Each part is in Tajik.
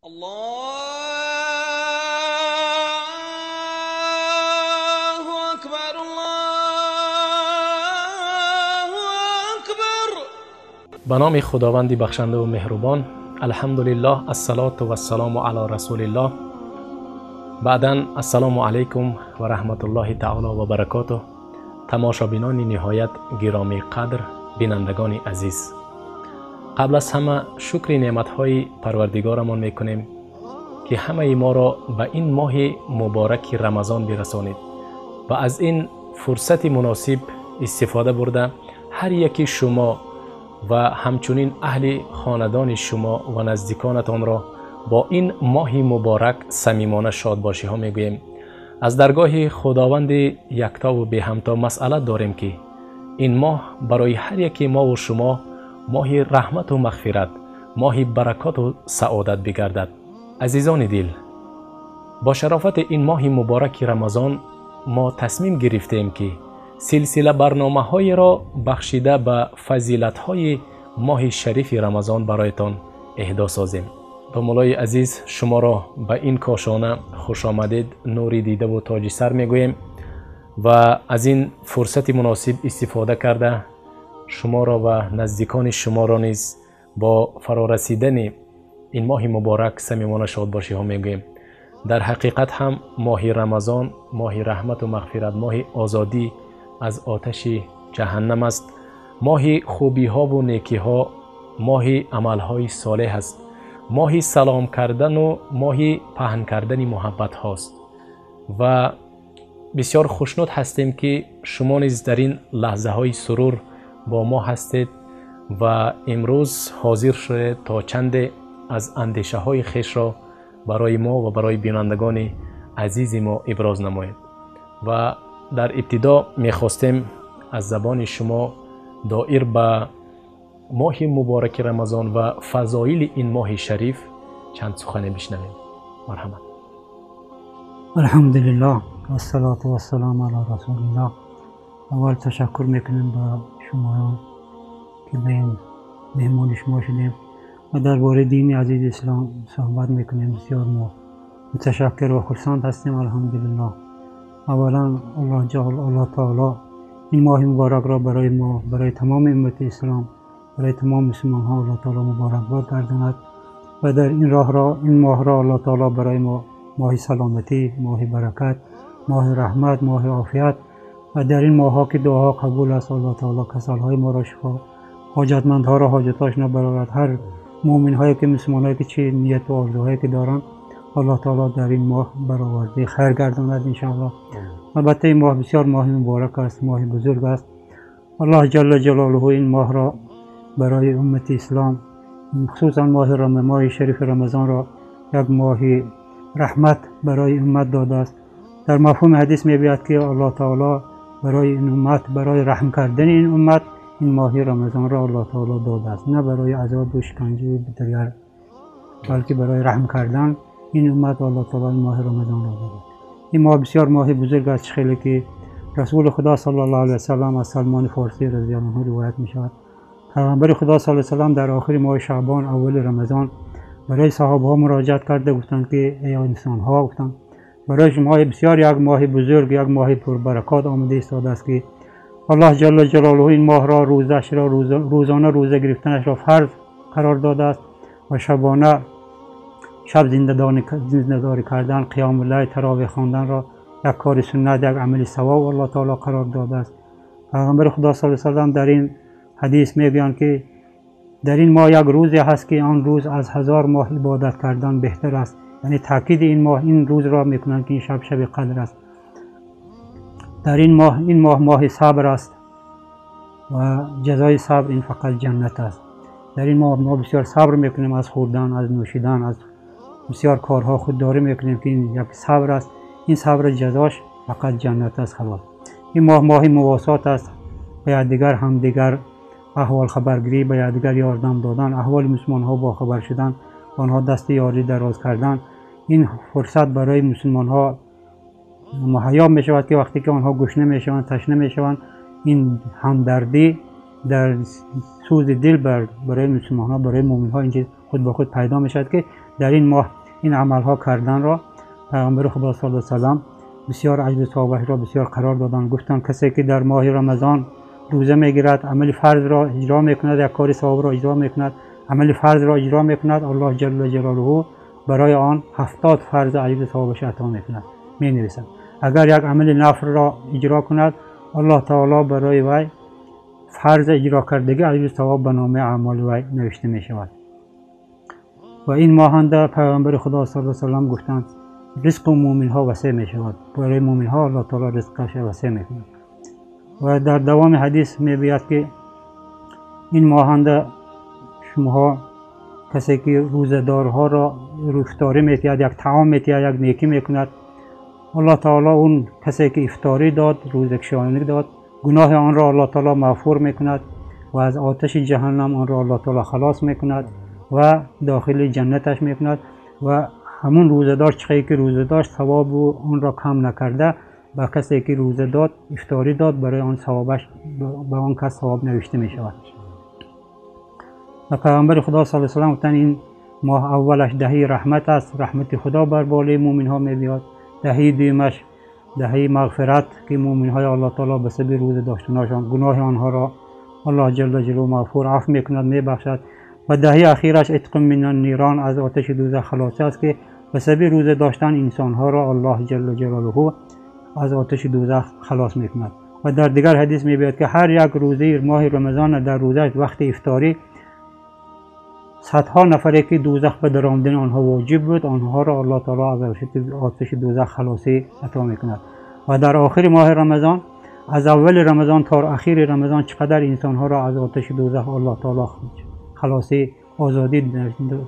Аллоҳу акбар, Аллоҳу акбар. Ба номи Худованди бахшандаву меҳрубон. Алҳамдулиллоҳ, ассалоту вассалому ало расулиллоҳ. Баъдан ассалому алайкум ва раҳматуллоҳи таоло ва баракотуҳ. Тамошобинони ниҳоят гиромӣ қадр, бинандагони азиз, қабл аз ҳама шукри неъматҳои парвардигорамон мекунем, ки ҳамаи моро ба ин моҳи мубораки Рамазон бирасонид ва аз ин фурсати муносиб истифода бурда ҳар яки шумо ва ҳамчунин аҳли хонадони шумо ва наздиконатонро бо ин моҳи муборак самимона шодбошиҳо мегӯем. Аз даргоҳи Худованди яктову беҳамто масъала дорем, ки ин моҳ барои ҳар яки мову шумо моҳи раҳмату мағфират, моҳи баракоту саодат бигардад. Азизони дил, бо шарофати ин моҳи мубораки Рамазон мо тасмим гирифтем, ки силсила барномаҳоеро бахшида ба фазилатҳои моҳи шарифи Рамазон бароятон эҳдо созем. Домуллои азиз, шуморо ба ин кошона хушомадед, нури дидаву тоҷи сар мегӯем ва аз ин фурсати муносиб истифода карда шуморо ва наздикони шуморо низ бо фарорасидани ин моҳи муборак самимона шодбошиҳо мегӯем. Дар ҳақиқат ҳам моҳи Рамазон моҳи раҳмату мағфират, моҳи озодӣ аз оташи ҷаҳаннам аст, моҳи хубиҳову некиҳо, моҳи амалҳои солеҳ аст, моҳи салом кардану моҳи паҳн кардани муҳаббатҳост ва бисёр хушнуд ҳастем, ки шумо низ дар ин лаҳзаҳои сурур бо мо ҳастед ва имрӯз ҳозир шудед то чанде аз андешаҳои хешро барои мо ва барои бинандагони азизи мо иброз намоед. Ва дар ибтидо мехостем аз забони шумо доир ба моҳи мубораки Рамазон ва фазоили ин моҳи шариф чанд сухане бишнавем. Марҳамат. Алҳамдулиллоҳ, вассалоту вассалому ало расулиллоҳ. Аввал ташаккур мекунем ба шумоён, ки ба ин меҳмони шумо шудем ва дар бораи дини азизи ислом суҳбат мекунем. Бисёр мо муташаккир ва хурсанд ҳастем, алҳамдулиллоҳ. Аввалан Аллоҳ таоло ин моҳи муборакро барои мо, барои тамоми уммати ислом, барои тамоми мусулмонҳо Аллоҳ таоло муборакбод гардонад ва дар ин роҳро, ин моҳро Аллоҳ таоло барои мо моҳи саломатӣ, моҳи баракат, моҳи раҳмат, моҳи офият ва дар ин моҳҳо, ки дуоҳо қабул аст, Аллоҳ таоло касалҳои моро шифо, ҳоҷатмандҳоро ҳоҷатҳошонро барорад. Ҳар муъминҳое ки, мусулмонҳое ки чӣ нияту орзуҳое ки доранд, Аллоҳ таоло дар ин моҳ баровардаи хайр гардонад, иншоаллоҳ. Албатта, ин моҳ бисёр моҳи муборак аст, моҳи бузург аст. Аллоҳ ҷалла ҷалолуҳу ин моҳро барои уммати ислом, хусусан моҳи шарифи Рамазонро як моҳи раҳмат барои уммат додааст. Дар мафҳуми ҳадис мебиёяд, ки Аллоҳ таоло барои ин уммат, барои раҳм кардани ин уммат ин моҳи Рамазонро Аллоҳ таоло додааст, на барои азобу шиканҷаи дигар, балки барои раҳм кардан ин уммат Аллоҳ таоло ин моҳи Рамазонро додааст. Ин моҳ бисёр моҳи бузург аст. Чӣ хеле ки Расули Худо саллаллоҳу алайҳи васаллам, аз Салмони Форсӣ разияллоҳу анҳу ривоят мешавад, Пайғамбари Худо саллаллоҳу алайҳи васаллам дар охири моҳи шаъбон, аввали Рамазон барои саҳобаҳо муроҷиат карда гуфтанд, ки эй инсонҳо, гуфтанд, барои шумо бисёр як моҳи бузург, як моҳи пурбаракот омада истодааст, ки Аллоҳ ҷалла ҷалолуҳу ин моҳро, рӯзаашро, рӯзона рӯза гирифтанашро фарз қарор додааст ва шабона шаб зиндадорӣ кардан, қиёмуллайл, таровеҳ хонданро як кори суннат, як амали савоб Аллоҳ таоло қарор додааст. Пайғамбари Худо саллаллоҳу алайҳи васаллам дар ин ҳадис мегӯянд, ки дар ин моҳ як рӯзе ҳаст, ки он рӯз аз 1000 моҳ ибодат кардан беҳтар аст. Яъне таъкиди ин моҳ, ин рӯзро мекунанд, ки ин шаб шаби қадр аст. Дар ин моҳ, ин моҳ моҳи сабр аст ва ҷазои сабр ин фақат ҷаннат аст. Дар ин моҳ мо бисёр сабр мекунем, аз хӯрдан, аз нӯшидан, аз бисёр корҳо худдорӣ мекунем, ки ин як сабр аст. Ин сабри ҷазош фақат ҷаннат аст, халос. Ин моҳ моҳи мувосот аст, ба якдигар, ҳамдигар аҳвол хабаргирӣ, ба якдигар ёрдам додан, аҳволи мусулмонҳо бохабар шудан, онҳо дасти ёрӣ дароз кардан. Ин фурсат барои мусулмонҳо муҳайё мешавад, ки вақте ки онҳо гушна мешаванд, ташна мешаванд, ин ҳамдардӣ дар сӯзи дил барои мусулмонҳо, барои муъминҳо ин чиз худ ба худ пайдо мешавад ки дар ин моҳ ин амалҳо карданро пайғамбари Худо саллаллоҳу алайҳи васаллам бисёр аҷру савобашро бисёр қарор доданд. Гуфтанд касе ки дар моҳи Рамазон рӯза мегирад, амали фарзро иҷро мекунад, як кори савобро иҷро мекунад, амали фарзро иҷро мекунад, Аллоҳ ҷалла ҷалолуҳу барои он 70 фарз аҷру савобаш ато мекунад, менависад. Агар як амали нафлро иҷро кунад, Аллоҳ таоло барои вай фарз иҷро кардагӣ аҷру савоб ба номаи аъмоли вай навишта мешавад. Ва ин моҳанда пайғамбари Худо саллаллоҳу алайҳи васаллам гуфтанд ризқи мӯминҳо васеъ мешавад, барои мӯминҳо Аллоҳ таоло ризқаш васеъ мекунад. Ва дар давоми ҳадис мегӯяд ки ин моҳанда шумоҳо касе ки рӯзадорҳоро ифторӣ метиҳад, як таом метиҳад, як некӣ мекунад, Аллоҳ таоло он касе ки ифторӣ дод, рӯзакшонӣ дод, гуноҳи онро Аллоҳ таоло мағфур мекунад ва аз оташи ҷаҳаннам онро Аллоҳ таоло халос мекунад ва дохили ҷаннаташ мекунад. Ва ҳамун рӯзадор чиқае ки рӯза дошт, савобу онро кам накарда ба касе ки рӯза дод, ифторӣ дод, барои он савобаш ба он кас савоб навишта мешавад. Ва пайғамбари Худо саллаллоҳу алайҳи васаллам гуфтанд ин моҳ аввалаш даҳаи раҳмат аст, раҳмати Худо бар болои мӯминҳо мебиёд. Даҳаи дуюмаш даҳаи мағфират ки мӯминҳои Аллоҳ таоло ба сабаби рӯза доштанашон гуноҳи онҳоро Аллоҳ ҷалла ҷалолуҳу мағфур афв мекунад, мебахшад. Ва даҳаи ахираш итқун минан нирон, аз оташи дӯзах халосӣ аст ки ба сабаби рӯза доштан инсонҳоро Аллоҳ ҷалла ҷалолуҳу аз оташи дӯзах халос мекунад. Ва дар дигар ҳадис мебиёд ки ҳар як рӯзаи моҳи Рамазон дар рӯзааш вақти ифторӣ садҳо нафаре ки дӯзах ба даромадани онҳо воҷиб буд, онҳоро Аллоҳ таоло аз оташи дӯзах халосӣ ато мекунад. Ва дар охири моҳи Рамазон, аз аввали Рамазон то ахири Рамазон чӣ қадар инсонҳоро аз оташи дӯзах Аллоҳ таоло халосӣ озодӣ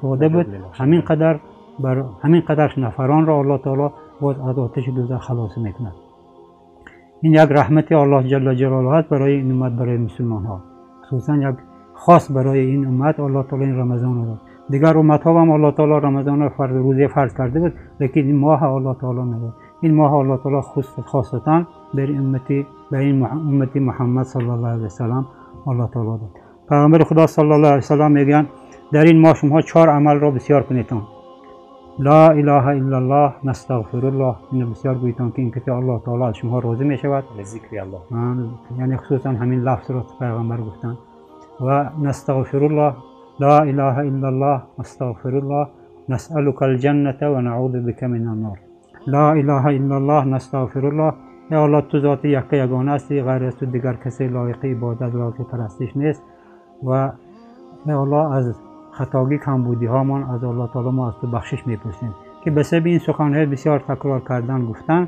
дода буд, ҳамин қадар нафаронро Аллоҳ таоло боз аз оташи дӯзах халосӣ мекунад. Ин як раҳмати Аллоҳ ҷалла ҷалолуҳу аст барои ин уммат, барои мусулмонҳо, хусусан як хос барои ин уммат Аллоҳ таоло ин Рамазонро дод. Дигар умматҳо ҳам Аллоҳ таоло Рамазонро рӯза фарз карда буд, лекин ин моҳ Аллоҳ таоло надод. Ин моҳ Аллоҳ таоло хосатан ба ин уммати Муҳаммад саллаллоҳу алайҳи васаллам Аллоҳ таоло дод. Пайғамбари Худо саллаллоҳу алайҳи васаллам мегӯянд дар ин моҳ шумоҳо 4 амалро бисёр кунедтон. Ла илаҳа иллаллоҳ, настағфируллоҳ, инро бисёр гӯйтон ки ин кати Аллоҳ таоло аз шумоҳо розӣ мешавад. Зикри Аллоҳ. Яъне хусусан ҳамин лафзро пайғамбар гуфтанд. Ва настағфируллоҳ, ла илаҳа иллаллоҳ, астағфируллоҳ, насъалука алҷанната ва наъузу бика минан нор. Ла илаҳа иллаллоҳ, настағфируллоҳ, эй Аллоҳ ту зоти якка ягона ҳастӣ, ғайр аз ту дигар касе лоиқи ибодат, лоиқи парастиш нест. Ва эй Аллоҳ аз хатогӣ камбудиҳомон аз Аллоҳ таоло мо аз ту бахшиш мепурсем ки ба сабаби ин суханҳои бисёр такрор кардан гуфтан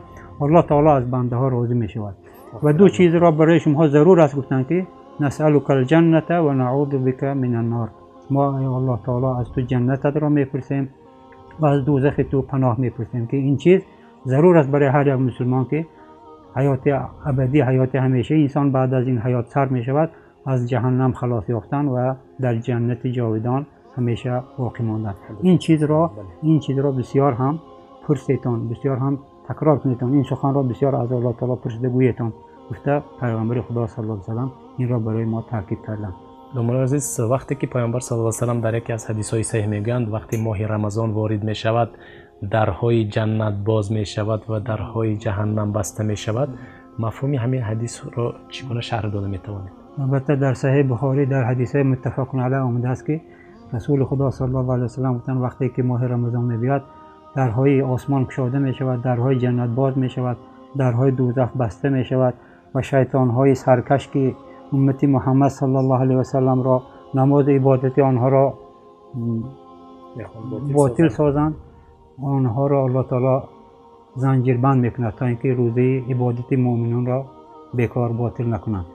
Аллоҳ таоло аз бандаҳо розӣ мешавад. Ва ду чизро барои шумоҳо зарур аст гуфтанд ки насъалука алҷанната ва наъузу бика минан нор. Мо эй Аллоҳ таоло аз ту ҷаннататро мепурсем ва аз дӯзахи ту паноҳ мепурсем ки ин чиз зарур аст барои ҳар як мусулмон ки ҳаёти абадӣ, ҳаёти ҳамешаи инсон баъд аз ин ҳаёт сар мешавад, аз ҷаҳаннам халос ёфтан ва дар ҷаннати ҷовидон ҳамеша боқӣ мондан. Ин чизро бисёр ҳам пурсетон, бисёр ҳам такрор кунетон, ин суханро бисёр аз Аллоҳ таоло пурсида гӯетон гуфта пайғамбари Худо саллаллоҳу алайҳи васаллам инро барои мо таъкид карданд. Домоди азиз, вақте ки пайғамбар саллаллоҳу алайҳи васаллам дар яке аз ҳадисҳои саҳеҳ мегӯянд вақте моҳи Рамазон ворид мешавад, дарҳои ҷаннат боз мешавад ва дарҳои ҷаҳаннам баста мешавад, мафҳуми ҳамин ҳадисро чӣ гуна шарҳ дода метавонед? Албатта дар саҳеҳи Бухорӣ дар ҳадисҳои муттафақун алайҳ омадааст ки расули Худо саллаллоҳу алайҳи васаллам гуфтанд вақте ки моҳи Рамазон мебиёд, дарҳои осмон кушода мешавад, дарҳои ҷаннат боз мешавад, дарҳои дӯзах баста мешавад ва шайтонҳои саркаш ки уммати Муҳаммад саллаллоҳу алайҳи васалламро намози ибодати онҳоро ботил созанд, онҳоро Аллоҳ таоло занҷирбанд мекунад то инки рӯзаи ибодати муъминонро бекор ботил накунанд.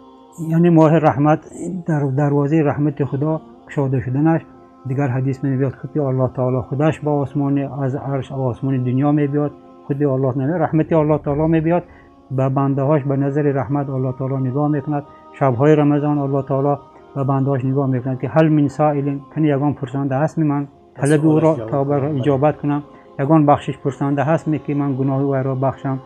Яъне моҳи раҳмат дар дарвозаи раҳмати Худо кушода шуданаш. Дигар ҳадис мебиёд худи Аллоҳ таоло худаш ба осмони аз арш осмони дунё мебиёд, худи Аллоҳ намебиёд, раҳмати Аллоҳ таоло мебиёд ба бандаҳош, ба назари раҳмат Аллоҳ таоло нигоҳ мекунад. Шабҳои Рамазон Аллоҳ таоло ба бандаҳош нигоҳ мекунад ки ҳал мин соилин, кани ягон пурсанда ҳаст ман талаби ӯро то иҷобат кунам, ягон бахшиш пурсанда ҳаст ки ман гуноҳи ӯро бахшам.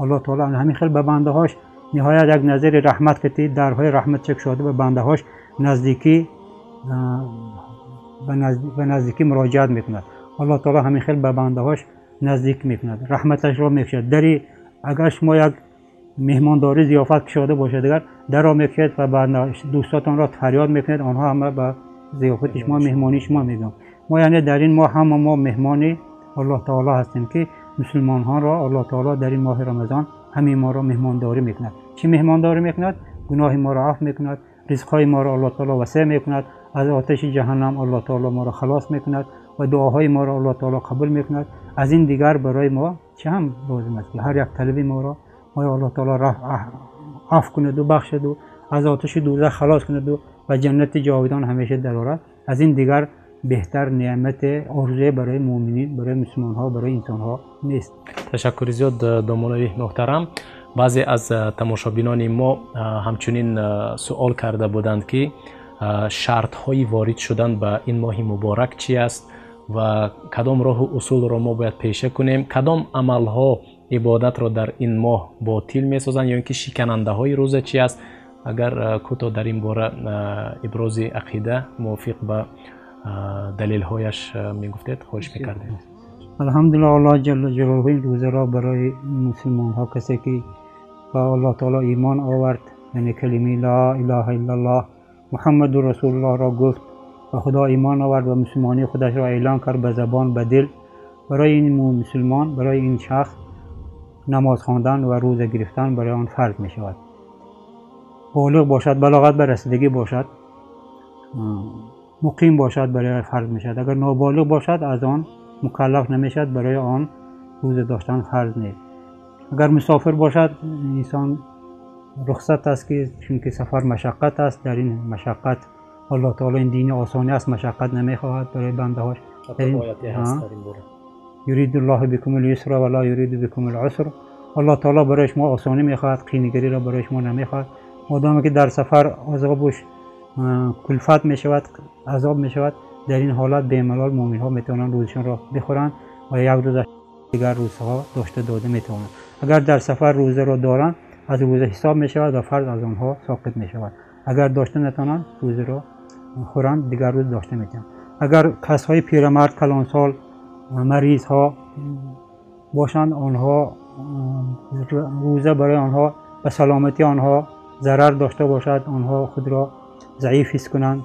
Аллоҳ таоло ҳамин хел ба бандаҳош ниҳоят як назари раҳмат кати дарҳои раҳмат чек шуда ба бандаҳош наздикӣ به نزدیکی مراجعت میکند. الله تعالی همین خیلی به بنده‌هاش نزدیک میکند، رحمتش را میکشد. دری اگر شما یک مهمانداری ضیافت کشاده باشد، دیگر در را میکشید و بعد دوستاتان را فریاد میکنید، آنها همه به ضیافت شما، مهمانی شما میگن. ما یعنی در این ماه هم ما مهمانی الله تعالی هستیم که مسلمان ها را الله تعالی در این ماه رمضان همین ما را مهمانداری میکند. چی مهمانداری میکند؟ گناه ما را عفو میکند، رزق های ما را الله تعالی وسیع میکند، از آتش جهنم الله تعالی ما را خلاص میکند و دعاهای ما را الله تعالی قبول میکند. از این دیگر برای ما چه هم لازم است که هر یک طلب ما را ما الله تعالی را عفو کند و بخشد و از آتش دوزخ خلاص کند و جنت جاودان همیشه درآورد. از این دیگر بهتر نعمت آرزوی برای مؤمنین، برای مسلمان ها، برای انسان ها نیست. تشکر زیاد دامولای محترم. بعضی از تماشابینان ما همچنین سوال کرده بودند که شرط های وارد شدن به این ماه مبارک چی است و کدام راه و اصول را ما باید پیشه کنیم، کدام عمل ها عبادت را در این ماه باطل می سازند یا اینکه شکننده های روزه چی است. اگر کوتاه در این باره ابراز عقیده موافق به دلیل هایش می گفتید خوش میکردیم. الحمدلله الله جل جلاله این روزه را برای مسلمان ها، کسی که با الله تعالی ایمان آورد، یعنی کلمه لا اله الا الله محمد رسول الله را گفت و خدا ایمان آورد و مسلمانی خودش را اعلان کرد به زبان، به دل، برای این مسلمان، برای این شخص نماز خواندن و روزه گرفتن برای آن فرض می شود. بالغ باشد، بلاغت برسیدگی باشد، مقیم باشد برای فرض می شود. اگر نابالغ باشد از آن مکلف نمی شود، برای آن روزه داشتن فرض نیست. اگر مسافر باشد انسان رخصت است که چون که سفر مشقت است، در این مشقت الله تعالی این دین آسانی است، مشقت نمیخواهد برای بنده هاش. یرید الله بكم اليسر ولا یرید بكم العسر. الله تعالی برای شما آسانی میخواهد، قینگری را برای شما نمیخواهد. مادامی که در سفر عذابش کلفت میشود، عذاب میشود، در این حالت به ملال مؤمن ها میتوانند روزشان را بخورند و یک روز دیگر روزها داشته داده میتوانند. اگر در سفر روزه را دارند از روزه حساب میشود و فرض از آنها ساقط میشود. اگر داشته نتوانند روزه را خورند، دیگر روز داشته میتوانند. اگر کسهای پیرمرد، کلانسال، مریض ها باشند، آنها روزه برای آنها به سلامتی آنها ضرر داشته باشد، آنها خود را ضعیف حس کنند،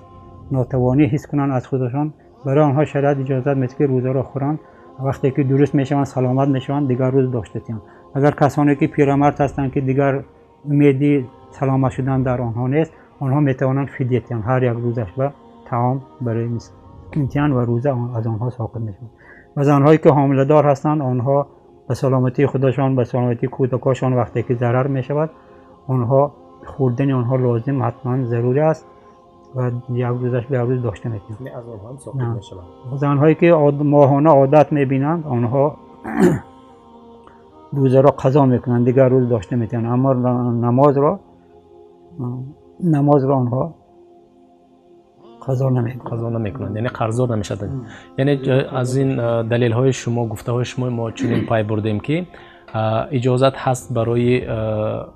ناتوانی حس کنند از خودشان، برای آنها شریعت اجازه میده که روزه را خورند. وقتی که درست میشوند، سلامت میشوند، دیگر روز داشته تیند. اگر کسانی که پیرمرد هستند که دیگر امیدی سلامت شدن در آنها نیست، آنها میتوانند فدیه تیند، هر یک روزش به طعام برای مسکین و روزه از آنها ساقط میشود. و زنهایی که حامله دار هستند، آنها به سلامتی خودشان، به سلامتی کودکاشان وقتی که ضرر میشود، آنها خوردن آنها لازم حتما ضروری است و یک روزش به روز داشته میتونند. از آنها هم ساقط میشود. زنهایی که ماهانه عادت میبینند، آنها روزه را قضا میکنند، دیگر روز داشته میتونند، اما نماز را آنها قضا نمیکنند، یعنی قرضدار نمیشدند. یعنی از این دلیل های شما، گفته های شما، ما چنین پای بردیم که اجازت هست برای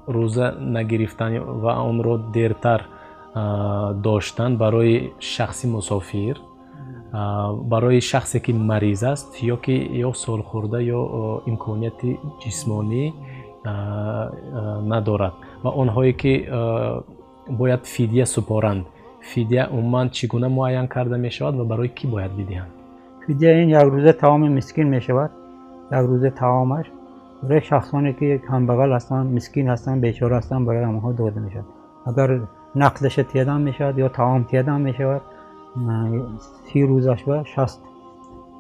روزه نگرفتن و آن را دیرتر داشتن برای شخص مسافر، برای شخصی که مریض است یا که یا سالخورده یا امکانیت جسمانی ندارد و آنهایی که باید فدیه سپارند. فدیه عموما چگونه معین کرده می شود و برای کی باید بدهند؟ فدیه این یک روزه طعام مسکین می شود، یک روزه طعامش برای شخصانی که کمبغل هستند، مسکین هستند، بیچاره هستند، برای آنها داده می شود. اگر نقدش تیدن می شود یا طعام تیدن می شود، 30 روزش و 60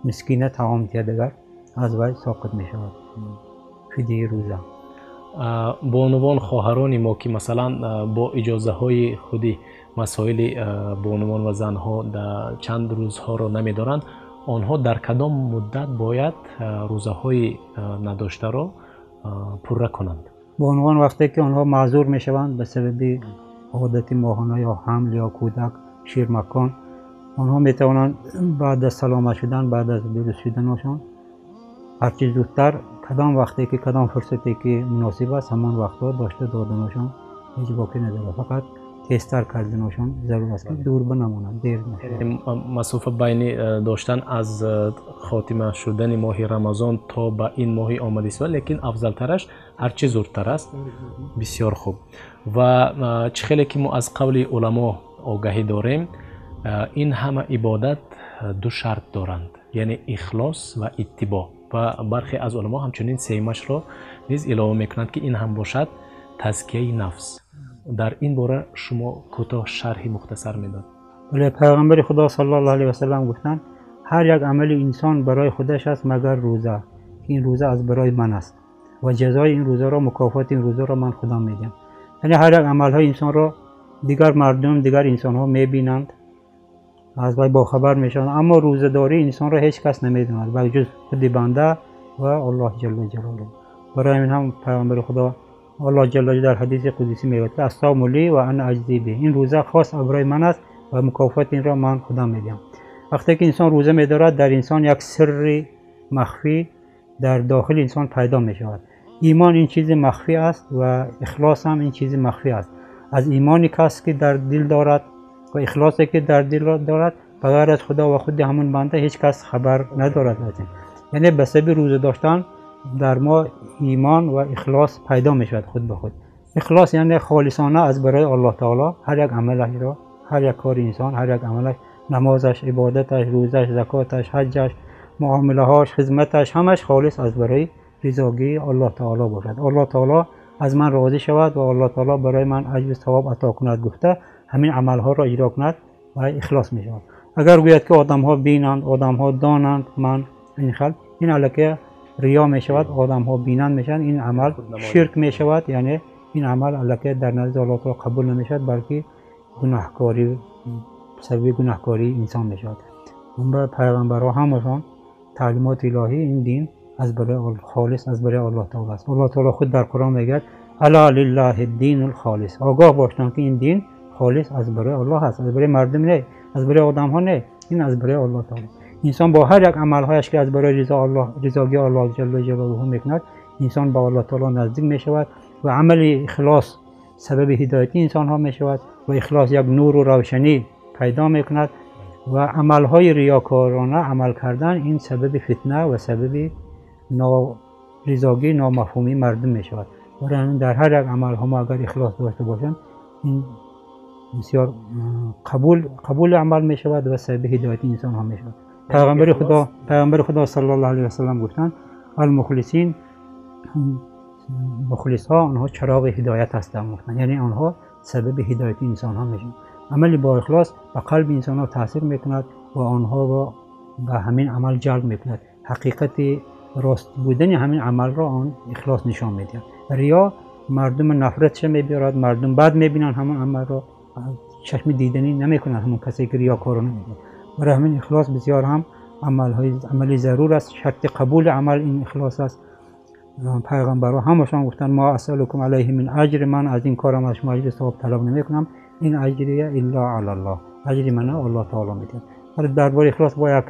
مسکینه طعام تیدگر از وی ساقط می شود فدیه روزه. بانوان، خواهران ما که مثلا با اجازه های خودی مسائل بانوان و زنها در چند روزها را نمیدارند، آنها در کدام مدت باید روزه های نداشته را پره کنند؟ بانوان وقتی که آنها معذور می شوند به سبب عادت ماهانه یا حمل یا کودک، شیرمکان، آنها می توانند بعد از سلامت شدن، بعد از درست شدنشان، هرچی زودتر، کدام وقتی که کدام فرصتی که مناسب است، همان وقتها داشته دادنشان هیچ باکی نداره. فقط тезтар карданашон зарур аст, ки дур бинамонад, дер нашавад. Масофа байни доштан аз хотима шудани моҳи Рамазон то ба ин моҳи омадиста, лекин афзалтараш ҳарчи зудтар аст. Бисёр хуб. Ва чӣ хеле ки мо аз қавли уламо огаҳӣ дорем, ин ҳама ибодат ду шарт доранд, яъне ихлос ва иттибоъ. Ва бархе аз уламо ҳамчунин сеюмашро низ илова мекунанд, ки ин ҳам бошад тазкияи нафс. Дар ин бора шумо кӯтоҳ шарҳи мухтасар медод. Бале, пайғамбари Худо саллаллоҳу алайҳи васаллам гуфтанд: ҳар як амали инсон барои худаш аст, магар рӯза, ки ин рӯза аз барои ман аст ва ҷазои ин рӯзаро, мукофоти ин рӯзаро ман худам медиҳам. Яъне ҳар як амалҳои инсонро дигар мардум, дигар инсонҳо мебинанд, аз вай бохабар мешаванд, аммо рӯзадории инсонро ҳеҷ кас намедонад ба ҷуз худи банда ва Аллоҳ ҷалла ҷалолуҳу. Барои ҳамин ҳам пайғамбари Худо Аллоҳ ҷалла ҷалолуҳу дар ҳадиси қудсӣ мегӯяд, ки ассавму ли ва ана аҷзӣ биҳ, ин рӯза хос барои ман аст ва мукофоти инро ман худам медиҳам. Вақте ки инсон рӯза медорад, дар инсон як сирри махфӣ дар дохили инсон пайдо мешавад. Имон ин чизи махфӣ аст ва ихлос ҳам ин чизи махфӣ аст. Аз имони кас ки дар дил дорад ва ихлосе ки дар дил дорад, ба ғайр аз Худо ва худи ҳамон банда ҳеҷ кас хабар надорад аз ин. Яъне ба сабаби рӯза доштан дар мо имон ва ихлос пайдо мешавад худ ба худ. Ихлос яъне холисона аз барои Аллоҳ таоло ҳар як амалашро, ҳар як кори инсон, ҳар як амалаш, намозаш, ибодаташ, рӯзаш, закоташ, ҳаҷаш, муомилаҳош, хизматаш, ҳамаш холис аз барои ризогии Аллоҳ таоло бошад. Аллоҳ таоло аз ман розӣ шавад ва Аллоҳ таоло барои ман аҷру савоб ато кунад гуфта ҳамин амалҳоро иҷро кунад ва ихлос мешавад. Агар гӯяд ки одамҳо бинанд, одамҳо донанд, ман ин хел, ин аллакай риё мешавад, одамҳо бинанд мешаванд, ин амал ширк мешавад, яъне ин амал аллакай дар назди Аллоҳ таоло қабул намешавад, балки гунаҳкорӣ, сабаби гунаҳкории инсон мешавад. Ба пайғамбарҳо ҳамашон таълимоти илоҳӣ ин дин аз барои холис аз барои Аллоҳ таоло аст. Аллоҳ таоло худ дар Қуръон мегӯяд: ала лиллаҳи динул холис. Огоҳ бошанд ки ин дин холис аз барои Аллоҳ аст, аз барои мардум не, аз барои одамҳо не, ин аз барои Аллоҳ таоло. Инсон бо ҳар як амалҳояш ки аз барои ризогии Аллоҳ ҷалла ҷалолуҳу мекунад, инсон ба Аллоҳ таоло наздик мешавад ва амали ихлос сабаби ҳидояти инсонҳо мешавад ва ихлос як нуру равшанӣ пайдо мекунад ва амалҳои риёкорона амал кардан ин сабаби фитна ва сабаби норизогӣ, номафҳумии мардум мешавад. Барои ҳамин дар ҳар як амалҳо мо агар ихлос дошта бошем, ин бисёр қабули амал мешавад ва сабаби ҳидояти инсонҳо мешавад. Пайғамбари Худо саллаллоҳу алайҳи васаллам гуфтанд: алмухлисин, мухлисҳо онҳо чароғи ҳидоят ҳастанд, гуфтанд, яъне онҳо сабаби ҳидояти инсонҳо мешаванд. Амали бо ихлос ба қалби инсонҳо таъсир мекунад ва онҳоро ба ҳамин амал ҷалб мекунад. Ҳақиқати рост будани ҳамин амалро он ихлос нишон медиҳад. Риё мардум нафратша мебиёрад, мардум бад мебинанд ҳамон амалро, чашми диданӣ намекунанд ҳамон касе ки риёкорона мекунад. Барои ҳамин ихлос бисёр ҳам амали зарур аст. Шарти қабули амал ин ихлос аст. Пайғамбарҳо ҳамашон гуфтанд: ма асалукум алайҳи мин аҷр, ман аз ин корам аз шумо аҷри савоб талаб намекунам, ин аҷрия илла алаллоҳ, аҷри мана Аллоҳ таоло медиҳад. Ҳоло дар бораи ихлос бо як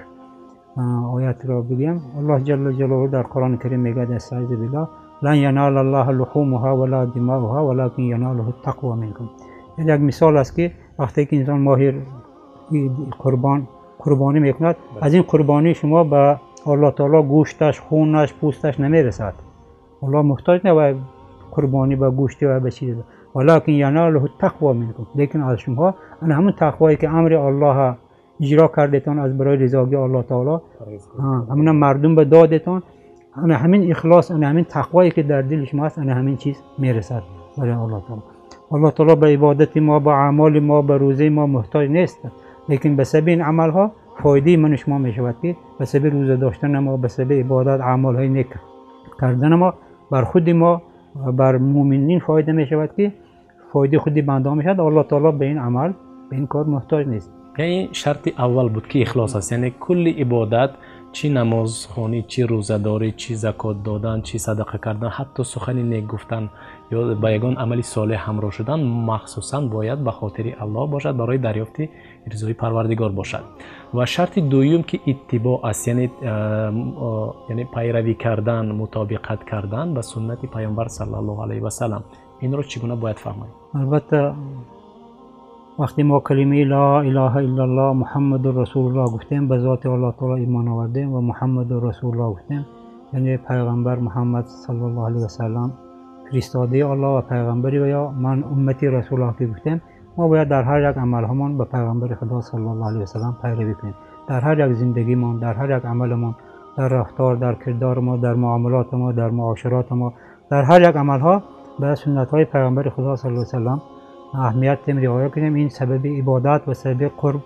оятро бигӯям. Аллоҳ ҷалла ҷалолуҳу дар Қуръони Карим мегӯяд: астаъизу биллоҳ, лан яналаллоҳа луҳумуҳа вала димауҳа валакин яналуҳу тақво минкум. Ин як мисол аст ки вақте ки инсон моҳи қурбонӣ мекунад, аз ин қурбонии шумо ба Аллоҳ таоло гӯшташ, хунаш, пӯсташ намерасад. Аллоҳ муҳтоҷ не ба қурбонӣ, ба гӯшти ва ба чиз. Валакин яналуҳу тақво минкум, лекин аз шумо ана ҳамон тақвое ки амри Аллоҳ иҷро кардетон аз барои ризогии Аллоҳ таоло, ҳамона мардум ба додетон, ана ҳамин ихлос, ана ҳамин тақвое ки дар дили шумо аст, ана ҳамин чиз мерасад барои Аллоҳ таоло. Аллоҳ таоло ба ибодати мо, ба аъмоли мо, ба рӯзаи мо муҳтоҷ нест, лекин ба сабаби ин амалҳо фоидаи ману шумо мешавад ки ба сабаби рӯза доштани мо, ба сабаби ибодат, аъмолҳои нек кардани мо бар худи мо ва бар муъминин фоида мешавад ки фоидаи худи бандаҳо мешавад. Аллоҳ таоло ба ин амал, ба ин кор муҳтоҷ нест. Яъне шарти аввал буд ки ихлос аст, яъне кулли ибодат, чӣ намозхонӣ, чӣ рӯзадорӣ, чӣ закот додан, чӣ садақа кардан, ҳатто сухани нек гуфтан ё ба ягон амали солеҳ ҳамроҳ шудан, махсусан бояд ба хотири Аллоҳ бошад, барои дарёфти ризои Парвардигор бошад. Ва шарти дуюм ки иттибоъ аст, яъне пайравӣ кардан, мутобиқат кардан ба суннати Пайғамбар саллаллоҳу алайҳи васаллам. Инро чӣ гуна бояд фаҳмад? Албатта, وقتی ما کلمه لا اله الا الله محمد رسول الله گفتیم، به ذات الله تعالی ایمان آوردیم و محمد رسول الله گفتیم، یعنی پیغمبر محمد صلی الله علیه و سلم فرستاده الله و پیغمبری و یا من امتی رسول الله که گفتیم، ما باید در هر یک عمل همان به پیغمبر خدا صلی الله علیه و سلم پیروی کنیم. در هر یک زندگیمان، در هر یک عملمان، در رفتار، در کردار ما، در معاملات ما، در معاشرات ما، در هر یک عملها به سنت های پیغمبر خدا صلی الله علیه و سلم اهمیت رعایت کنیم. این سبب عبادت و سبب قرب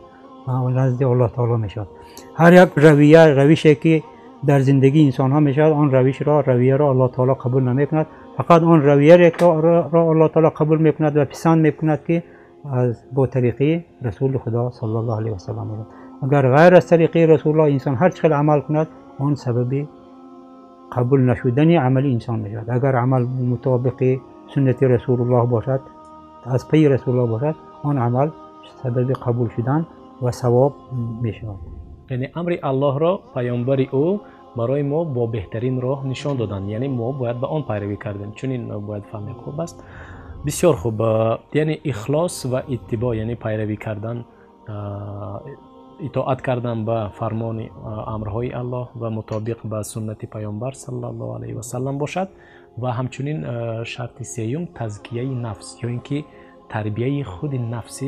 و نزد الله تعالی می شود. هر یک رویه، روشی که در زندگی انسان ها می شود، آن روش را، رویه را الله تعالی قبول نمی کند. فقط آن رویه را الله تعالی قبول می کند و پسند می کند که از با طریقه رسول خدا صلی الله علیه و سلم. اگر غیر از طریقه رسول الله انسان هر چقدر عمل کند، آن سبب قبول نشدن عمل انسان می شود. اگر عمل مطابق سنت رسول الله باشد، از پی رسول الله باشد، آن عمل سبب قبول شدن و ثواب می شود. یعنی امر الله را پیامبر او برای ما با بهترین راه نشان دادند، یعنی ما باید به آن پیروی کردیم. چون این باید فهمید. خوب است، بسیار خوب. یعنی اخلاص و اتباع، یعنی پیروی کردن، اطاعت کردن به فرمان امرهای الله و مطابق به سنت پیامبر صلی الله علیه و سلم باشد. و همچنین شرط سیوم تزکیه نفس یا اینکه تربیه خود نفس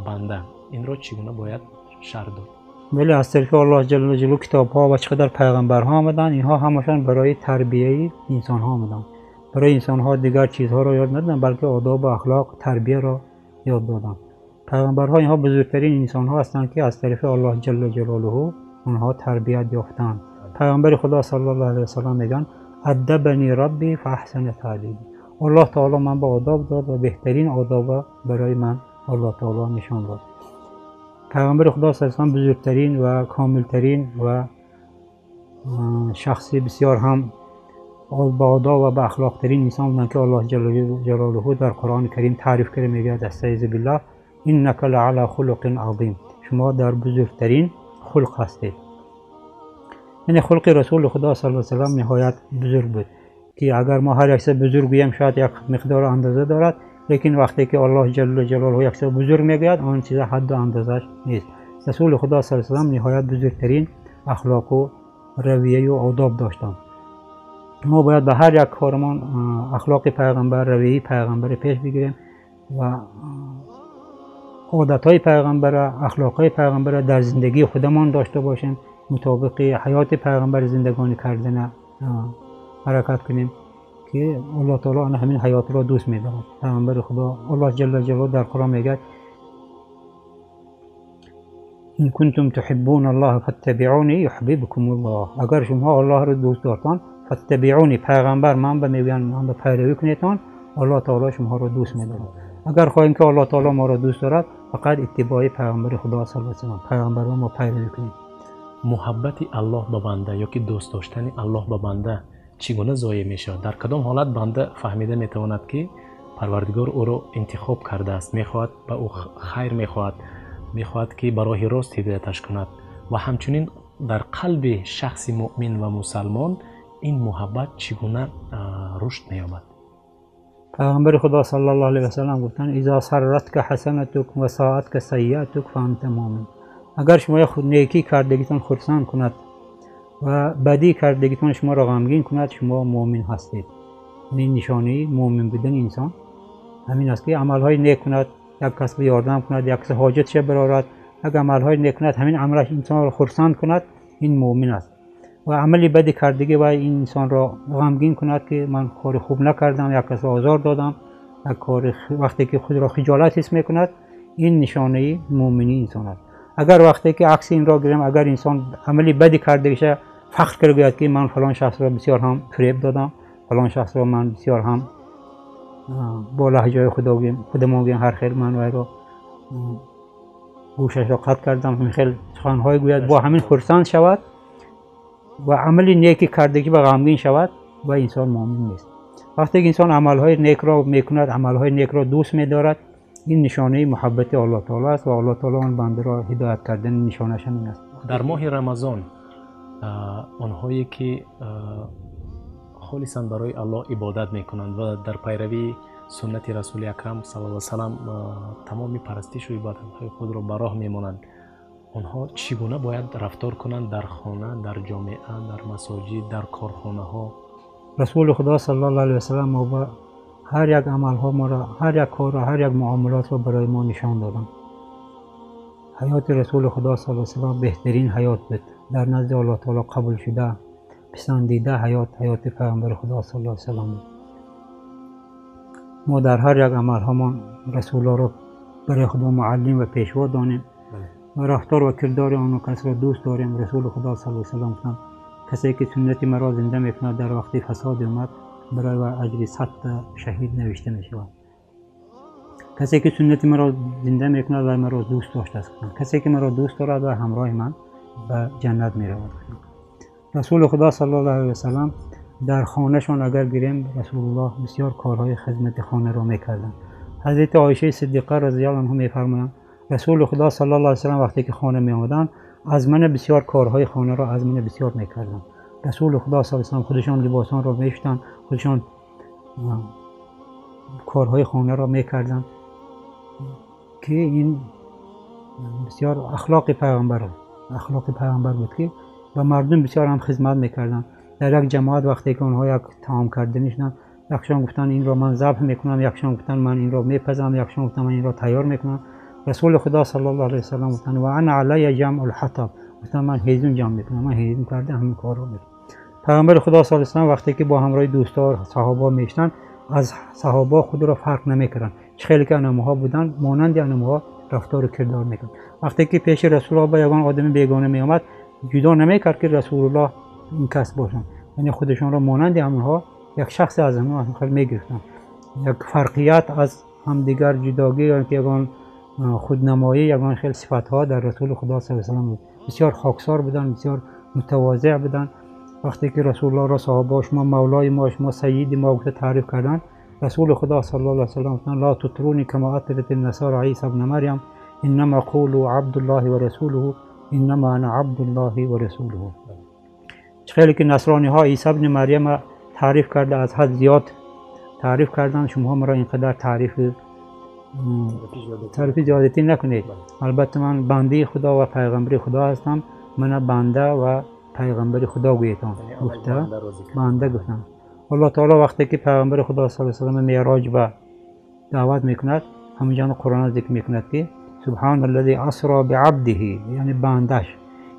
بنده، این را چگونه باید شرح داد؟ ولی از طرف الله جل جلاله کتاب ها و چقدر پیغمبرها آمدن، اینها همشان برای تربیه انسان ها آمدن. برای انسان ها دیگر چیزها را یاد ندادن، بلکه آداب و اخلاق، تربیه را یاد دادن. پیغمبرها اینها بزرگترین انسان ها هستند که از طرف الله جل جلاله آنها تربیت یافتند. پیغمبر خدا صلی الله علیه و سلم میگن ادبنی ربی فاحسن تادیبی، الله تعالی من به آداب داد و بهترین آداب برای من الله تعالی نشان داد. پیغمبر خدا صلی الله علیه و سلم بزرگترین و کاملترین و شخصی بسیار هم با آداب و با اخلاق ترین انسان بودند که الله جل جلاله در قرآن کریم تعریف کرده، میگه استعیذ بالله انک لعلی خلق عظیم، شما در بزرگترین خلق هستید. یعنی خلق رسول خدا صلی الله علیه و سلم نهایت بزرگ بود که اگر ما هر یک چیز بزرگ گوییم شاید یک مقدار اندازه دارد، لیکن وقتی که الله جل جلاله یک چیز بزرگ میگوید آن چیز حد و اندازش نیست. رسول خدا صلی الله علیه و سلم نهایت بزرگترین اخلاق و رویه و آداب داشتند. ما باید به هر یک کارمان اخلاق پیغمبر، رویه پیغمبر پیش بگیریم و عادتهای پیغمبر، اخلاقهای پیغمبر در زندگی خودمان داشته باشیم، مطابق حیات پیغمبر زندگانی کردن حرکت کنیم که الله تعالی آن همین حیات را دوست می‌دارد. پیغمبر خدا الله جل جلاله در قرآن میگه ان کنتم تحبون الله فاتبعونی یحببکم الله، اگر شما الله را دوست دارتان فاتبعونی، پیغمبر من به میگن من به پیروی کنیتان، الله تعالی شما را دوست می‌دارد. اگر خواهیم که الله تعالی ما را دوست دارد، فقط اتباع پیغمبر خدا صلی الله علیه و سلم، پیغمبر را ما پیروی کنیم. محبت الله به بنده یا که دوست داشتن الله به بنده چگونه ضایع می شود؟ در کدام حالت بنده فهمیده می تواند که پروردگار او را انتخاب کرده است، میخواهد به او خیر میخواهد، میخواهد که به راه راست هدایتش کند و همچنین در قلب شخص مؤمن و مسلمان این محبت چگونه رشد مییابد؟ پیغمبر خدا صلی الله علیه و سلم گفتند اذا سرتک حسنتک و ساعتک سیئتک فانت مؤمن، اگر شما خود نیکی کردگیتان خرسند کند و بدی کردگیتان شما را غمگین کند، شما مؤمن هستید. این نشانه مؤمن بودن انسان همین است که عملهای نیک کند، یک کس به یاردم کند، یک کس حاجتش برآورد، یک عملهای نیک کند، همین عملش انسان را خرسند کند، این مؤمن است. و عملی بدی کردگی و این انسان را غمگین کند که من کار خوب نکردم، یک کس را آزار دادم، یک کار وقتی که خود را خجالت حس میکند، این نشانه مؤمنی انسان است. اگر وقتی که عکس این را گیریم، اگر انسان عملی بدی کرده باشه، فخر کرده گوید که من فلان شخص را بسیار هم فریب دادم، فلان شخص را من بسیار هم با لهجه خودمان گویم هر خیر من وی را گوشش را قطع کردم، همین خیلی سخنهای گوید، با همین خرسند شود و عمل نیکی کردگی به غمگین شود و انسان مؤمن نیست. وقتی که انسان عملهای نیک را میکند، عملهای نیک را دوست میدارد، این نشانه محبت الله تعالی است و الله تعالی آن بنده را هدایت کردن نشانه‌اش همین است. در ماه رمضان آنهایی که خالصا برای الله عبادت میکنند و در پیروی суннати Расули Акрам саллаллоҳу алайҳи васаллам тамоми парастишу ибодатҳои худро ба роҳ мемонанд, онҳо чӣ гуна бояд рафтор кунанд дар хона, дар ҷомеа, дар масоҷид, дар корхонаҳо? Расули Худо саллаллоҳу алайҳи васаллам мо ба ҳар як амалҳо моро, ҳар як корро, ҳар як муомилотро барои мо нишон доданд. Ҳаёти Расули Худо саллаллоҳу алайҳи васаллам беҳтарин ҳаёт буд, дар назди Аллоҳ таоло қабул шуда, писандида ҳаёт, ҳаёти Пайғамбари Худо саллаллоҳу алайҳи васаллам буд. Мо дар ҳар як амалҳомон Расуллоҳро барои Худо муаллим ва пешво донем ва рафтор ва кирдори он касро дӯст дорем. Расули Худо саллаллоҳу алайҳи васаллам гуфтанд: касе ки суннати маро зинда мекунад, дар вақти фасоди уммат барои вай аҷри 100 шаҳид навишта мешавад. Касе ки суннати маро зинда мекунад, вай маро дӯст доштааст. Касе ки маро дӯст дорад, вай ҳамроҳи ман ба ҷаннат меравад. Расули Худо саллаллоҳу алайҳи васаллам дар хонашон агар гирем, Расулуллоҳ бисёр корҳои хизмати хонаро мекарданд. Ҳазрати Оишаи Сиддиқа разияллоҳу анҳу мефармоянд: Расули Худо саллаллоҳу алайҳи васаллам вақте ки хона меомаданд, аз ман бисёр корҳои хонаро аз ман бисёр мекарданд. Расули Худо саллаллоҳу алайҳи васаллам худашон либосонро мешустанд, худашон корҳои хонаро мекарданд, ки ин бисёр ахлоқи пайғамбар, ахлоқи пайғамбар буд, ки ба мардум бисёр ҳам хизмат мекарданд. Дар як ҷамоат вақте ки онҳо як таом карда мешуданд, якшон гуфтанд инро ман забҳ мекунам, якшон гуфтанд ман инро мепазам, якшон гуфтанд ман инро тайёр мекунам. Расули Худо саллаллоҳу алайҳи васаллам гуфтанд: ва ана алайя ҷамъул ҳатаб, гуфтанд ман ҳезум ҷамъ мекунам, ман ҳезум карда ҳамин корро мекунам. Пайғамбари Худо саллаллоҳу алайҳи васаллам вақте ки бо ҳамроҳи дӯстор саҳобо мешуданд, аз саҳобо худро фарқ намекарданд. Чӣ хеле ки анамоҳо буданд, монанди анамоҳо рафтору кирдор мекарданд. Вақте ки пеши Расулуллоҳ ба ягон одами бегона меомад, ҷудо намекард ки Расулуллоҳ ин кас бошанд, яъне худашонро монанди ҳамонҳо як шахсе аз ҳамонҳо хел мегирифтанд. Як фарқият аз ҳамдигар ҷудогӣ ё ки ягон худнамоӣ, ягон хел сифатҳо дар Расули Худо саллаллоҳу алайҳи васаллам буд. Бисёр хоксор буданд, бисёр мутавозеъ буданд. Вақте ки Расулуллоҳро саҳобаҳо шумо мавлои мо, шумо сайиди мо гуфта таъриф карданд, Расули Худо саллаллоҳу алайҳи васаллам гуфтанд: ла тутруни кама атрат насара Иса ибн Марям, иннама қулу абдуллоҳи ва расулуҳу, иннама ана абдуллоҳи ва расулуҳу. Чӣ хеле ки насрониҳо Иса ибн Марьяма таъриф карда, аз ҳад зиёд таъриф карданд, шумоҳо маро ин қадар таърифи зиёдатӣ накунед. Албатта ман бандаи Худо ва пайғамбари Худо ҳастам, мана банда ва пайғамбари Худо гӯетон гуфта, банда гуфтанд. Аллоҳ таоло вақте ки пайғамбари Худо саллаллоҳу алайҳи васаллам меъроҷ ба даъват мекунад, ҳаминҷо Қуръон зикр мекунад ки субҳаналлази асро биабдиҳи, яъне бандаш,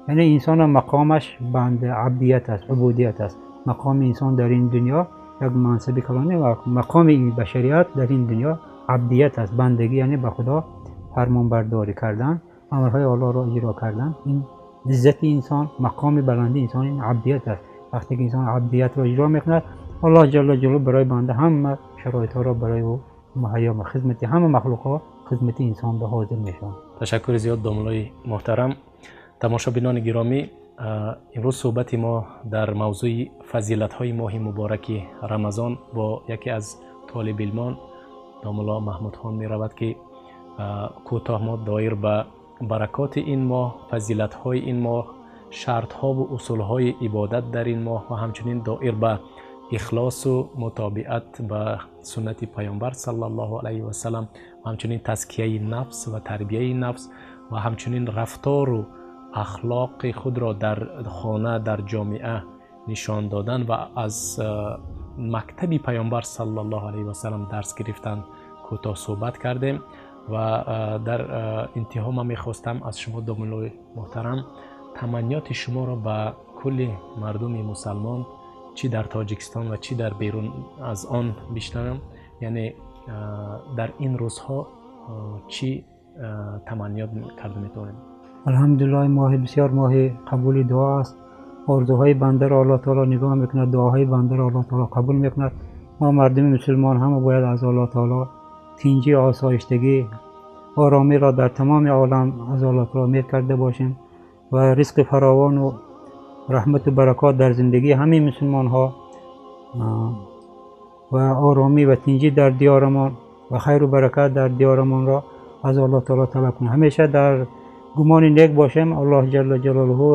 яъне инсон мақомаш банда, абдият аст, убудият аст. Мақоми инсон дар ин дунё як мансаби калоне ва мақоми башарият дар ин дунё абдият аст, бандагӣ, яъне ба Худо фармонбардорӣ кардан, амрҳои Аллоҳро иҷро кардан. Ин иззати инсон, мақоми баланди инсон ин абдият аст. Вақте ки инсон абдиятро иҷро мекунад, Аллоҳ ҷалла ҷалолуҳу барои банда ҳама шароитҳоро барои ӯ муҳайё мекунад, хизмати ҳама махлуқҳо хизмати инсон ба ҳозир мешаванд. Ташаккури зиёд домуллои муҳтарам. Тамошобинони гиромӣ, имрӯз суҳбати мо дар мавзӯи фазилатҳои моҳи мубораки Рамазон бо яке аз толибилмон домулло Маҳмудхон меравад, ки кӯтоҳ мо доир ба баракоти ин моҳ, фазилатҳои ин моҳ, шартҳову усулҳои ибодат дар ин моҳ ва ҳамчунин доир ба ихлосу мутобиат ба суннати Пайғамбар саллаллоҳу алайҳи васаллам ва ҳамчунин тазкияи нафс ва тарбияи нафс ва ҳамчунин рафтору ахлоқи худро дар хона, дар ҷомеа нишон додан ва аз мактаби Пайғамбар саллаллоҳу алайҳи васаллам дарс гирифтан кӯтоҳ суҳбат кардем ва дар интиҳо ман мехостам аз шумо домуллои муҳтарам таманниёти шуморо ба кулли мардуми мусалмон чӣ дар Тоҷикистон ва чӣ дар берун аз он бишнавам, яъне дар ин рӯзҳо чӣ таманниёт карда метавонем? Алҳамдулиллоҳ, моҳи бисёр моҳи қабули дуо аст. Орзуҳои бандаро Аллоҳ таоло нигоҳ мекунад, дуоҳои бандаро Аллоҳ таоло қабул мекунад. Мо мардуми мусулмон ҳама бояд аз Аллоҳ таоло тинҷӣ, осоиштагӣ, оромиро дар тамоми олам аз Аллоҳ таоло умед карда бошем ва ризқи фаровону раҳмату баракот дар зиндагии ҳамаи мусулмонҳо ва оромӣ ва тинҷӣ дар диёрамон ва хайру баракат дар диёрамонро аз Аллоҳ таоло талаб кунем. Ҳамеша дар гумони нек бошем. Аллоҳ ҷалла ҷалолуҳу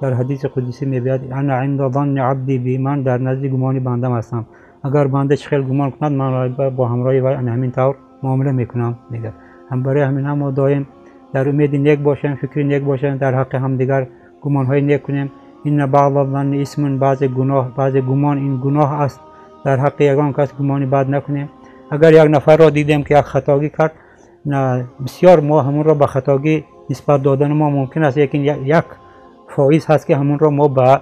дар ҳадиси қудсӣ мегӯяд: ана инда занни абди би, ман дар назди гумони бандам ҳастам. агар банда чӣ хел гумон кунад, ман бо ҳамроҳи вай ҳамин тавр муомила мекунам, мегӯяд. Ҳам барои ҳамин ҳам мо доим дар умеди нек бошем, фикри нек бошем, дар ҳаққи ҳамдигар гумонҳои нек кунем. Инна баъза занни исмун, баъзе гуноҳ, баъзе гумон ин гуноҳ аст. Дар ҳаққи ягон кас гумони бад накунем. Агар як нафарро дидем ки як хатогӣ кард, бисёр мо ҳамонро ба хатогӣ нисбат додани мо мумкин аст, лекин 1% ҳаст ки ҳамонро мо ба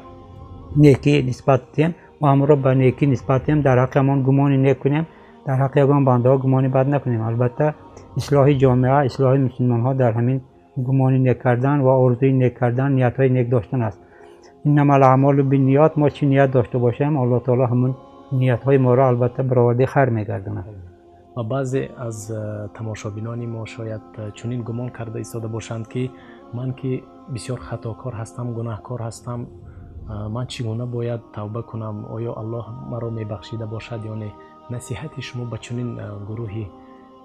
некӣ нисбат диҳем, мо ҳамонро ба некӣ нисбат диҳем, дар ҳаққи ҳамон гумони нек кунем, дар ҳаққи ягон бандаҳо гумони бад накунем. Албатта ислоҳи ҷомеа, ислоҳи мусулмонҳо дар ҳамин гумони нек кардан ва орзуи нек кардан, ниятҳои нек доштан аст. Иннамал аъмолу бинниёт, мо чӣ ният дошта бошем, Аллоҳ таоло ҳамон ниятҳои моро албатта баровардаи хайр мегардонад. Ва баъзе аз тамошобинони мо шояд чунин гумон карда истода бошанд, ки ман ки бисёр хатокор ҳастам, гунаҳкор ҳастам, ман чӣ гуна бояд тавба кунам? Оё Аллоҳ маро мебахшида бошад ё не? Насиҳати шумо ба чунин гурӯҳи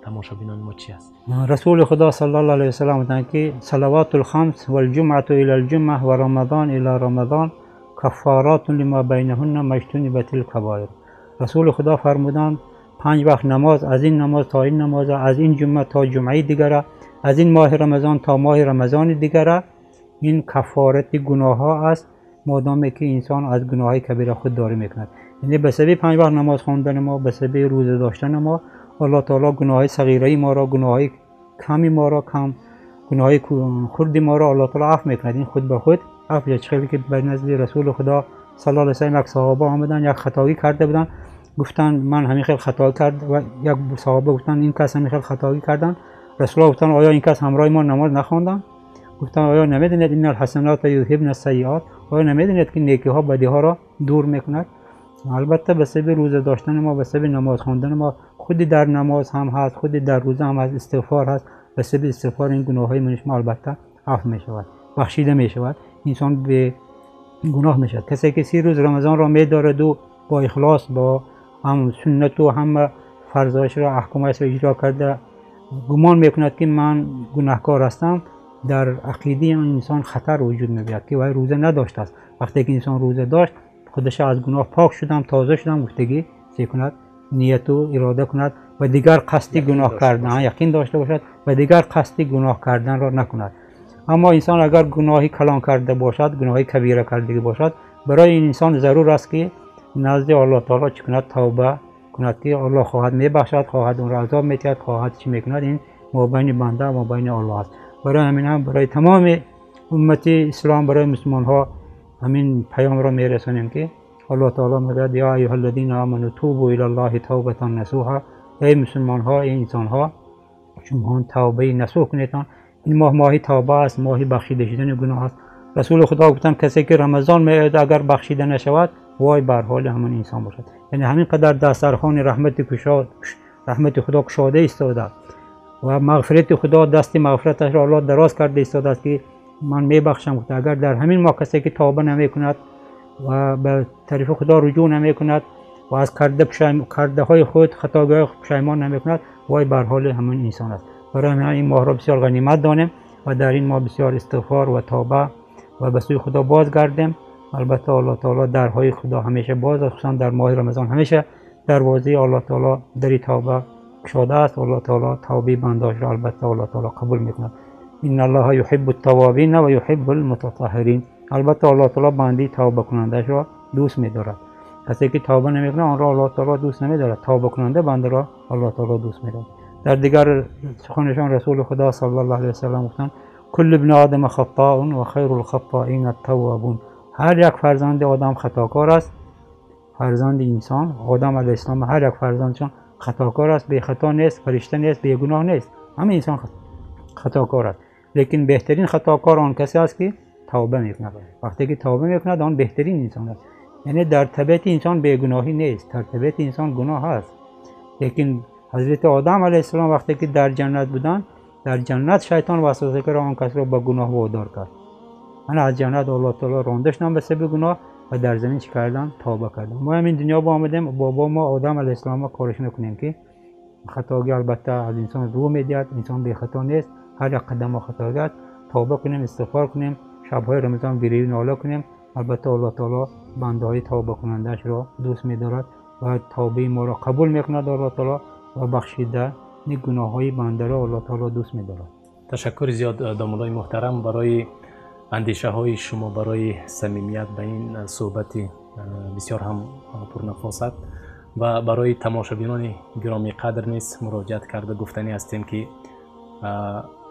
тамошобинони мо чӣ аст? Расули Худо саллаллоҳу алайҳи васаллам гуфтанд, ки салаватул хамс валҷумъату илал ҷумъа ва рамазон ила рамазон каффаротун лима байнаҳунна маҷтунибатил кабоир. Расули Худо фармуданд, 5 вақт намоз, аз ин намоз то ин намоз, аз ин ҷумъа то ҷумъаи дигара, аз ин моҳи Рамазон то моҳи Рамазони дигара, ин каффорати гуноҳҳо аст, модоме ки инсон аз гуноҳҳои кабира худдорӣ мекунад. Яъне ба сабаби 5 вақт намоз хондани мо, ба сабаби рӯза доштани мо, Аллоҳ таоло гуноҳҳои сағираи моро, гуноҳҳои ками моро, кам гуноҳҳои хурди моро Аллоҳ таоло афв мекунад. Ин худ ба худ афв. Чӣ хеле ки ба назди Расули Худо саллаллоҳу алайҳи васаллам як саҳоба омаданд, як хатогӣ карда буданд, гуфтанд ман ҳамин хел хато кард, ва як саҳоба гуфтанд ин кас ҳамин хел хатогӣ карданд. Расулуллоҳ гуфтанд оё ин кас ҳамроҳи мо намоз нахонданд? Гуфтанд оё намедонед иннал ҳасанота юзҳибна сайиот, оё намедонед ки некиҳо бадиҳоро дур мекунад? Албатта ба сабаби рӯза доштани мо, ба сабаби намоз хондани мо, худи дар намоз ҳам ҳаст, худи дар рӯза ҳам ҳаст, истиғфор ҳаст. Ба сабаби истиғфор ин гуноҳҳои ман шумо албатта афв мешавад, бахшида мешавад, инсон бегуноҳ мешавад. Касе ки 30 рӯз Рамазонро медораду бо ихлос, бо ҳам суннату ҳама фарзҳояшро, аҳкомашро иҷро карда, гумон мекунад ки ман гунаҳкор ҳастам, дар ақидаи он инсон хатар вуҷуд мебиёд ки вай рӯза надоштааст. Вақте ки инсон рӯза дошт, худашро аз гуноҳ пок шудам, тоза шудам гуфтагӣ чӣ кунад, нияту ирода кунад ва дигар қасди гуноҳ кардан, яқин дошта бошад ва дигар қасди гуноҳ карданро накунад. Аммо инсон агар гуноҳи калон карда бошад, гуноҳи кабира кардагӣ бошад, барои ин инсон зарур аст ки назди Аллоҳ таоло чӣ кунад, тавба кунад, ки Аллоҳ хоҳад мебахшад, хоҳад онро азоб метиҳад, хоҳад чӣ мекунад. Ин мобайни банда, мобайни Аллоҳ аст. Барои ҳамин ҳам барои тамоми уммати ислом, барои мусулмонҳо ҳамин паёмро мерасонем ки Аллоҳ таоло мегӯяд ё айюҳаллазина аману тубу илаллоҳи тавбатан насуҳа. Эй мусулмонҳо, эй инсонҳо, шумо тавбаи насуҳ кунед. Ин моҳ моҳи тавба аст, моҳи бахшида шудани гуноҳ аст. Расули Худо гуфтанд касе ки Рамазон меояд агар бахшида нашавад, вой бар ҳоли ҳамон инсон бошад. Яъне ҳамин қадар дастархони раҳмати Худо кушода истодааст ва мағфирати Худо, дасти мағфираташро Аллоҳ дароз карда истодааст ки ман мебахшам. Гуфта агар дар ҳамин моҳ касе ки тавба намекунад ва ба тарафи Худо руҷӯъ намекунад ва аз кардаҳои худ, хатогиҳои худ пушаймон намекунад, вой бар ҳоли ҳамон инсон аст. Барои ҳамин ин моҳро бисёр ғанимат донем ва дар ин моҳ бисёр истиғфор ва тавба ва ба сӯи Худо бозгардем. Албатта Аллоҳ таоло дарҳои Худо ҳамеша боз аст, хусусан дар моҳи Рамазон ҳамеша дарвозаи Аллоҳ таоло дари тавба кушода аст. Аллоҳ таоло тавбаи бандаашро албатта Аллоҳ таоло қабул мекунад. Инналлоҳа юҳиббут таввабина ва юҳиббул мутатаҳҳирин. Албатта Аллоҳ таоло бандаи тавбакунандаашро дӯст медорад. Касе ки тавба намекунад онро Аллоҳ таоло дӯст намедорад. Тавбакунанда бандаро Аллоҳ таоло дӯст медорад. Дар дигар суханашон Расули Худо саллаллоҳу алайҳи васаллам гуфтанд куллу ибни одама хаттоун ва хайрул хаттоина аттаввабун. Ҳар як фарзанди одам хатокор аст. Фарзанди инсон, Одам алайҳиссалом, ҳар як фарзандшон хатокор аст, бехато нест, фаришта нест, бегуноҳ нест. Ҳама инсон хатокор аст. Лекин беҳтарин хатокор он касе аст ки тавба мекунад. Вақте ки тавба мекунад, он беҳтарин инсон аст. Яъне дар табиати инсон бегуноҳӣ нест, дар табиати инсон гуноҳ ҳаст. Лекин ҳазрати Одам алайҳиссалом вақте ки дар ҷаннат буданд, дар ҷаннат шайтон васваса кард, он касро ба гуноҳ водор кард. Ана аз ҷаннат Аллоҳ таоло ронда шуданд ба сабаби гуноҳ ва дар замин чӣ карданд? Тавба карданд. Мо ҳамин дунё бо омадем, бобо мо Одам алайҳиссалом кориш накунем ки хатогӣ албатта аз инсон рӯ медиҳад, инсон бехато нест, ҳар як қадам мо хатогӣ аст. Тавба кунем, истиғфор кунем, шабҳои Рамазон гирию нола кунем. Албатта Аллоҳ таоло бандаҳои тавбакунандаашро дӯст медорад. و توبه ما را قبول میکند الله تعالی و بخشیده گناه بنده را الله تعالی دوست میدارد. تشکر زیاد دامادای محترم برای اندیشه های شما، برای صمیمیت به این صحبت بسیار هم پرنفاست و برای تماشابینان گرامی قدر نیز مراجعت کرده گفتنی هستیم که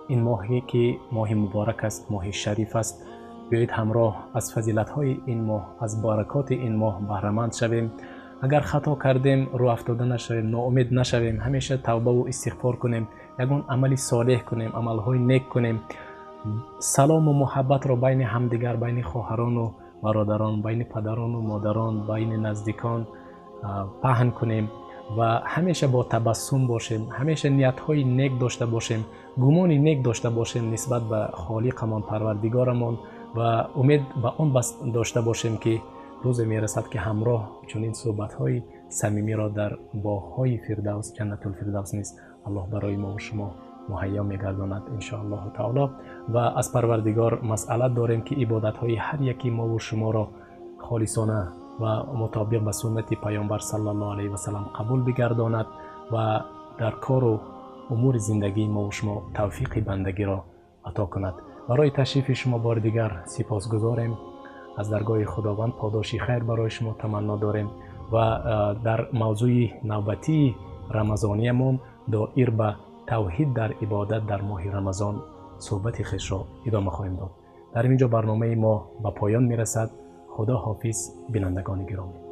این ماهی که ماه مبارک است، ماه شریف است، بیایید همراه از فضیلت های این ماه، از برکات این ماه بهره مند شویم. اگر خطا کردیم رو افتاده نشویم، ناامید نشویم، همیشه توبه و استغفار کنیم، یگان عمل صالح کنیم، عملهای نیک کنیم، سلام و محبت را بین همدیگر، بین خواهران و برادران، بین پدران و مادران، بین نزدیکان پهن کنیم و همیشه با تبسم باشیم، همیشه نیت‌های نیک داشته باشیم، گمان نیک داشته باشیم نسبت به خالقمان، پروردگارمان و امید به آن داشته باشیم که روز میرسد که همراه چنین صحبت‌های صمیمی را در باغ‌های فردوس، جنت الفردوس نیز الله برای ما و شما مهیا می‌گرداند ان شاء الله تعالی. و از پروردگار مسئله داریم که عبادت‌های هر یکی ما و شما را خالصانه و مطابق به سنت پیامبر صلی الله علیه و سلم قبول بگرداند و در کار و امور زندگی ما و شما توفیق بندگی را عطا کند. برای تشریف شما بار دیگر سپاسگزاریم. از درگاه خداوند پاداشی خیر برای شما تمنا داریم و در موضوع نوبتی رمضانیمون دایر به توحید در عبادت در ماه رمضان صحبت خویش را ادامه خواهیم داد. در اینجا برنامه ما به پایان میرسد. خدا حافظ بینندگان گرامی.